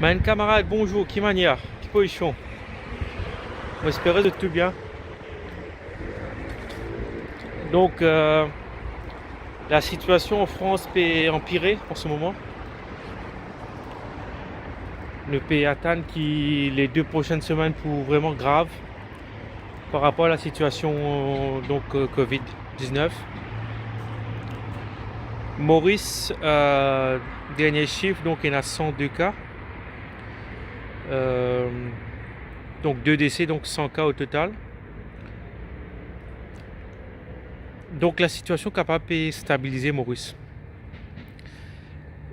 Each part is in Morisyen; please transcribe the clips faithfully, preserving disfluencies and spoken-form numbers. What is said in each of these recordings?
Bann kamarad, bonzour, ki manier, ki pozision? Mo espere zot tou bien. Donk, euh, la sitiasion an Frans pe anpire an se moman. Nou pe atann ki le de prosenn semenn pou vreman grav par rapor a la sitiasion, donk, euh, covid diznef. Moris, euh, dernie sif, donk, ena san de ka. Euh, donk, de dese, donk san ka o total. Donk, la sitiasion kapav pe stabilize Moris.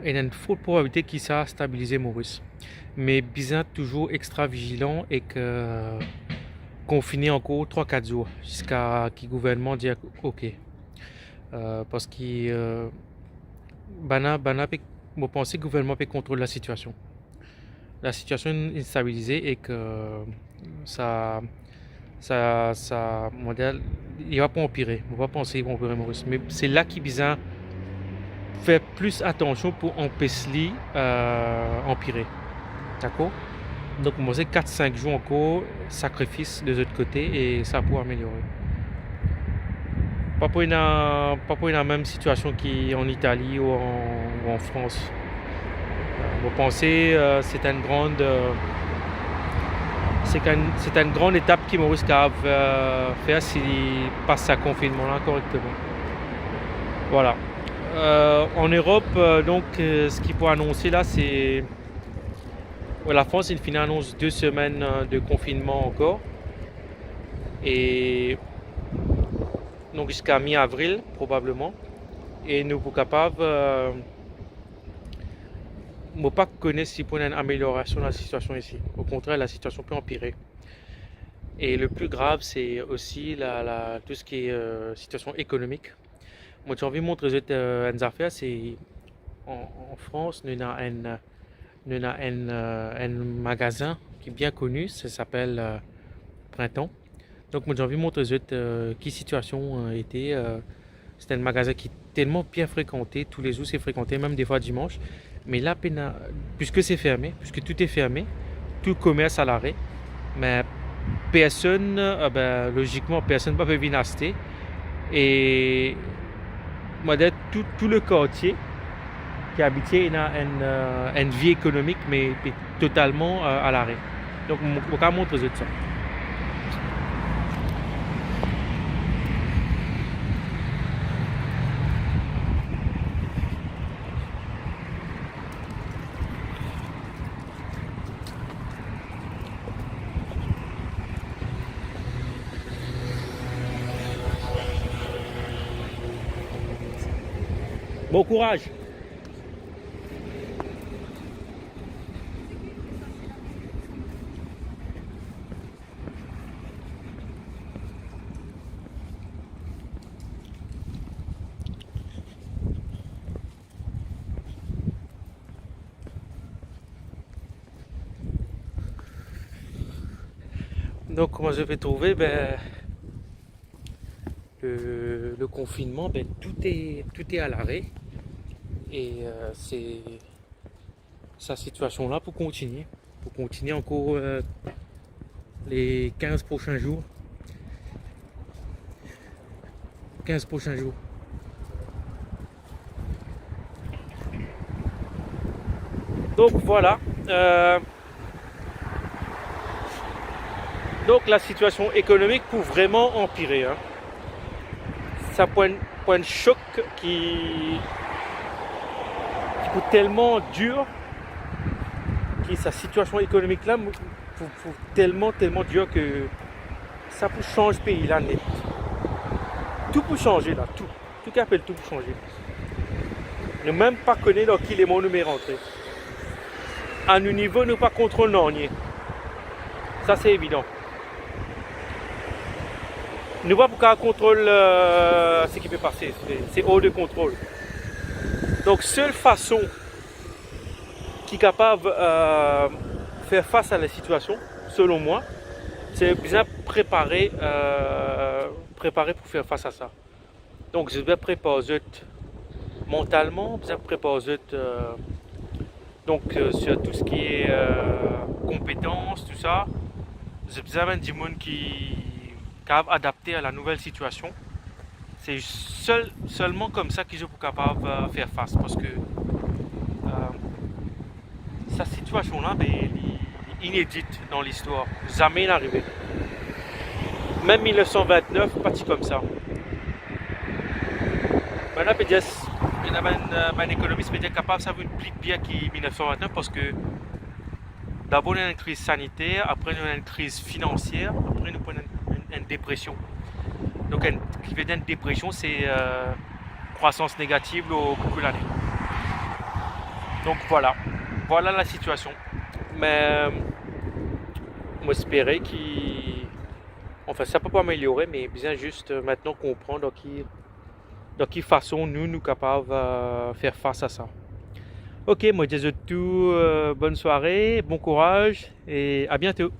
Ena enn fort probabilite ki sa stabilize Moris. Me bizin touzour extra vizilan ek, euh, konfine ankor trwa kat zour, ziska ki gouvernman dir ok. Euh, parski, euh, bann la, bann la pe, mo panse gouvernman pe kontrol la sitiasion. La sitiasion inn, inn stabilize ek, euh, sa, sa, sa, mo dir, li pa pou anpire. Mo pa panse li pou anpire, Moris. Me se la ki bizin fer plis atansion pou anpes li, euh, anpire. Dakor? Donk, mo panse kat sink zour ankor, sakrifis de zot kote e sa pou ameliore. Pa pou ena, pa pou ena mem sitiasion ki an Itali ou an, ou an Frans. Euh, mo panse, euh, se enn gran, euh, se enn, se enn gran etap ki Moris kapav, euh, fer si li pas sa konfinnman la korekteman. Vwala. Euh, an Erop, euh, donk, euh, seki pou anonse la, se, la Frans, inn fini anons de semenn, euh, de konfinnman ankor. E donk, ziska mi-avril, probableman. E nou pou kapav, euh, mo pa kone si pou ena enn ameliorasion dan la sitiasion isi. Okontrer, la sitiasion pe anpire. E le pli grav, se osi la, la, tou seki, euh, sitiasion ekonomik. Mo ti anvi montre zot, euh, enn zafer, se an, an Frans, nou ena enn, nou ena enn, euh, enn magazin ki bien koni, sa apel, euh, Printemps. Donk, mo ti anvi montre zot, euh, ki sitiasion, euh, ete, euh, se enn magazin ki telman bien frekante, toulezour se frekante, mem defwa dimans. Me la, pena, piske se ferme, piske tou e ferme, tou komers a lare, me personn, euh, ben, lozikman, personn pa pe vinn aste. E mo dir, tou, tou le kartie ki abitie ena enn, euh, enn vi ekonomik, me, me totalman, euh, a lare. Donk, mo, mo kapav montre zot sa. Bon kouraz! Donk, kouma zot pe trouve, ben, le, le konfinnman, ben, tou e, tou e a lare. E, euh, se, sa sitiasion la pou kontinie, pou kontinie ankor, euh, le kinz prosin zour. Kinz prosin zour. Donk, vwala. Euh, donk, la sitiasion ekonomik pou vreman anpire, hein. Sa pou enn, pou enn sok ki, ki pou telman dir, ki sa sitiasion ekonomik la pou, pou telman, telman dir ke sa pou sanz pei la net. Tou pou sanze la, tou. Tou ki apel tou pou sanze. Nou mem pa kone dan ki lemond nou pe rantre. A nou nivo, nou pa kontrol nanye. Sa, se evidan. Nou pa pou kapav kontrol, euh, seki pe pase. Se, se or de kontrol. Donk, sel fason ki kapav, euh, fer fas a la sitiasion, selon mwa, se bizin prepare, euh, prepare pou fer fas a sa. Donk, zot bizin prepar zot mantalman, bizin prepar zot, euh, Donc, euh, sur tout ce qui est, euh, compétences, tout ça, zot bizin bann dimoun ki kapav adapte a la nouvel sitiasion. Se sel, selman koumsa ki zot pou kapav, euh, fer fas, parski, euh, sa sitiasion la, be, li, li inedit dan listwar. Zame inn arive. Mem mil nef san vintnef, pa ti koumsa. Bann la pe dir, ena bann, euh, bann ekonomis pe dir kapav sa vinn pli pir ki mil nef san vintnef, parski dabor nou ena enn kriz saniter, apre nou ena enn kriz finansier, apre nou pran enn, enn, enn depresion. Donk, enn, ki ve dir enn depresion, se, euh, krwasans negativ lor boukou lane. Donk, vwala. Vwala la sitiasion. Me, mo espere ki, anfin, sa pa pou ameliore, me bizin zis, euh, aster konpran dan ki, dan ki fason nou, nou kapav, euh, fer fas a sa. Ok, mo dir zot tou, euh, bonn sware, bon kouraz e a biento.